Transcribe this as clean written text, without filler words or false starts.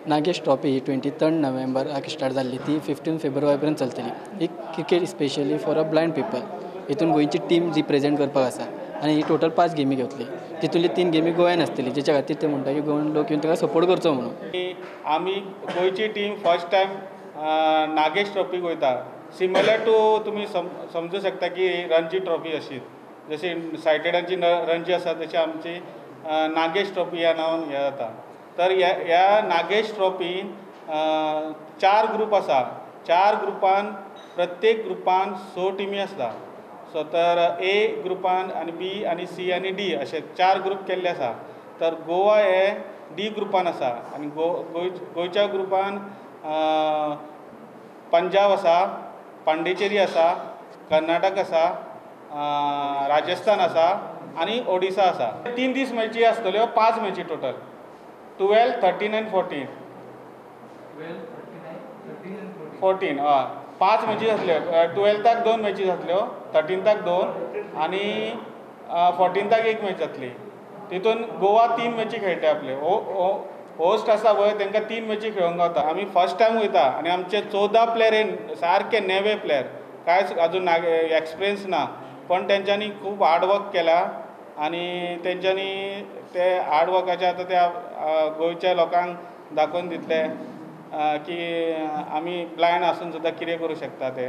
Nagesh trophy ही 23 नोव्हेंबराक start जाल्ली, ती 15 फेब्रुवारी पर्यंत चलतली. ही cricket specially for a blind people. हितून गोंयची टीम रिप्रेजेंट करपाक आसा आनी ही टोटल 5 गेमी घेतली, तितूंतली 3 गेमी गोंयान आसतली, जेच्या खातीर ते म्हणटा की गोवन लोक येवन ताका सपोर्ट करचो म्हणून. आमी गोंयची टीम फर्स्ट टायम नागेश ट्रॉफीक वयता. सिमिलर टू तुमी समजू शकता की रणजी ट्रॉफी अशी, जशी सायटेडांची रणजी आसा तशी आमची नागेश ट्रॉफी ह्या नांवान हें जाता. तर ह्या नागेश ट्रॉफीन 4 ग्रूप आसा. 4 ग्रुपान प्रत्येक ग्रुपान 6 टिमी आसता. सो तर ए ग्रुपान आनी बी आनी सी आनी डी अशे 4 ग्रूप केल्ले आसा. तर गोवा हे डी ग्रुपान आसा आनी गोंयच्या ग्रुपान पंजाब आसा, पांडिचेरी आसा, कर्नाटक आसा, राजस्थान आसा आनी ओडिसा आसा. 3 दीस मॅची आसतल्यो, 5 मॅची टोटल, 12, 13 आनी 14. 14 हय, 5 मॅची जातल्यो. 12थाक 2 मॅची जातल्यो, 13थाक 2 आनी 14थाक 1 मॅच जातली. तितून गोवा 3 मॅची खेळटा. आपले होस्ट आसा पळय तांकां 3 मॅची खेळोंक गावता. आमी फर्स्ट टायम वयता आनी आमचे 14 प्लेयर हे सारके नेवे प्लेयर, कांयच अजून एक्सपिरियन्स ना, पण तेंच्यांनी खूब हार्डवर्क केला आनी तेंच्यांनी ते हार्डवर्काचे आतां त्या गोंयच्या लोकांक दाखोवन दितले की आमी ब्लायंड आसून सुद्दां कितें करूं शकता ते.